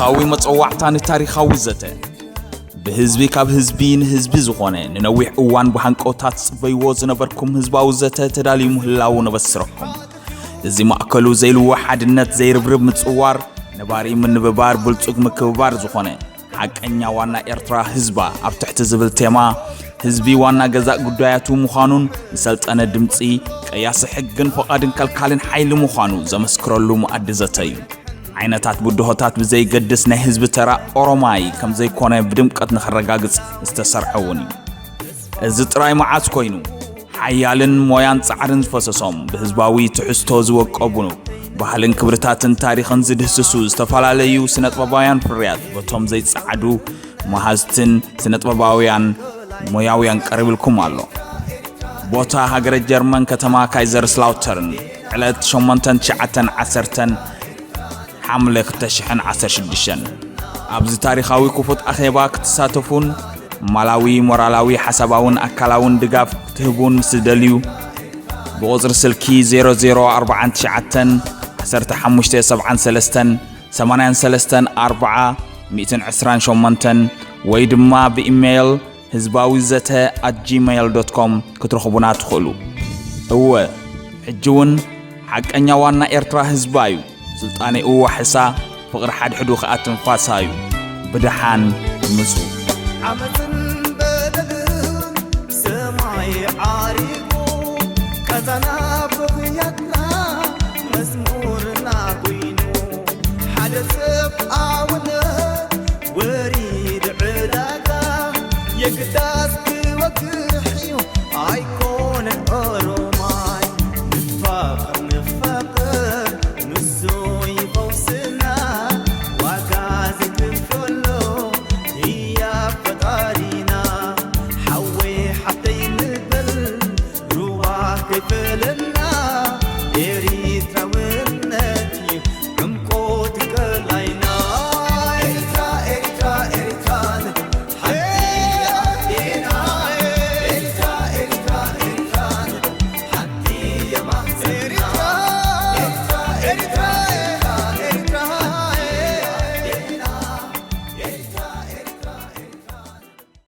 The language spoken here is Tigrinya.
ኣዊ መጸዋዕታ ንታሪኻዊ ዘተ። ብህዝቢ ካብ ህዝቢ ንህዝቢ ዝኾነ፣ ንነዊሕ እዋን ብሃንቀውታ ትጽበይዎ ዝነበርኩም ህዝባዊ ዘተ ተዳልዩ ምህላዉ ነበስረኩም። እዚ ማእከሉ ዘይልዎ ሓድነት ዘይርብርብ ምጽዋር፣ ነባሪ ምንብባር ብልጹግ ምክብባር ዝኾነ፣ ሓቀኛ ዋና ኤርትራ ህዝባ ኣብ ትሕቲ ዝብል ቴማ፣ ህዝቢ ዋና ገዛእ ጉዳያቱ ምዃኑን ንሰልጠነ ድምጺ፣ ቀያሲ ሕግን ፈቓድን ከልካልን ሓይሊ ምዃኑ ዘመስክረሉ መኣዲ ዘተ እዩ። ዓይነታት ብድሆታት ብዘይገድስ ናይ ህዝቢ ተራ ኦሮማይ ከም ዘይኮነ ብድምቀት ንኸረጋግጽ ዝተሰርሐ እውን እዩ። እዚ ጥራይ መዓስ ኮይኑ፣ ሓያልን ሞያን ጻዕርን ዝፈሰሶም ብህዝባዊ ትሕዝቶ ዝወቀቡ ባህልን ክብርታትን ታሪኽን ዝድህስሱ ዝተፈላለዩ ስነጥበባውያን ፍርያት በቶም ዘይጸዓዱ መሃዝትን ስነጥበባውያን ሞያውያን ቀሪብልኩም ኣሎ። ቦታ ሃገረ ጀርመን ከተማ ካይዘርስላውተርን ዕለት ሸሞንተን ትሽዓተን ዓሰርተን ሓምለ ክልተ ሽሕን ዓሰርተ ሽዱሽተን። ኣብዚ ታሪኻዊ ክፉት ኣኼባ ክትሳተፉን ማላዊ ሞራላዊ ሓሳባውን ኣካላውን ድጋፍ ክትህቡን ምስ ትደልዩ ብቁጽሪ ስልኪ ዜሮ ዜሮ ኣርባዓን ትሽዓተን ዓሰርተ ሓሙሽተ ሰብዓን ሰለስተን ሰማንያን ሰለስተን ኣርብዓ ሚእትን ዕስራን ሸሞንተን ወይ ድማ ብኢሜይል ህዝባዊ ዘተ ኣት ጂሜይል ዶት ኮም ክትረኽቡና ትኽእሉ። እወ፣ ሕጂ እውን ሓቀኛ ዋና ኤርትራ ህዝባ እዩ። ስልጣኔኡ ዋሕሳ፣ ፍቕሪ ሓድሕዱ ኸኣ ትንፋሳ እዩ። ብደሓን ምጹ። ዓመፅን በደልን ሰማይ ዓሪጉ፣ ቀዛና ብኽያትና መዝሙርና ኮይኑ፣ ሓደ ሰብ ኣውነት ወሪድ ዕዳጋ የግዳ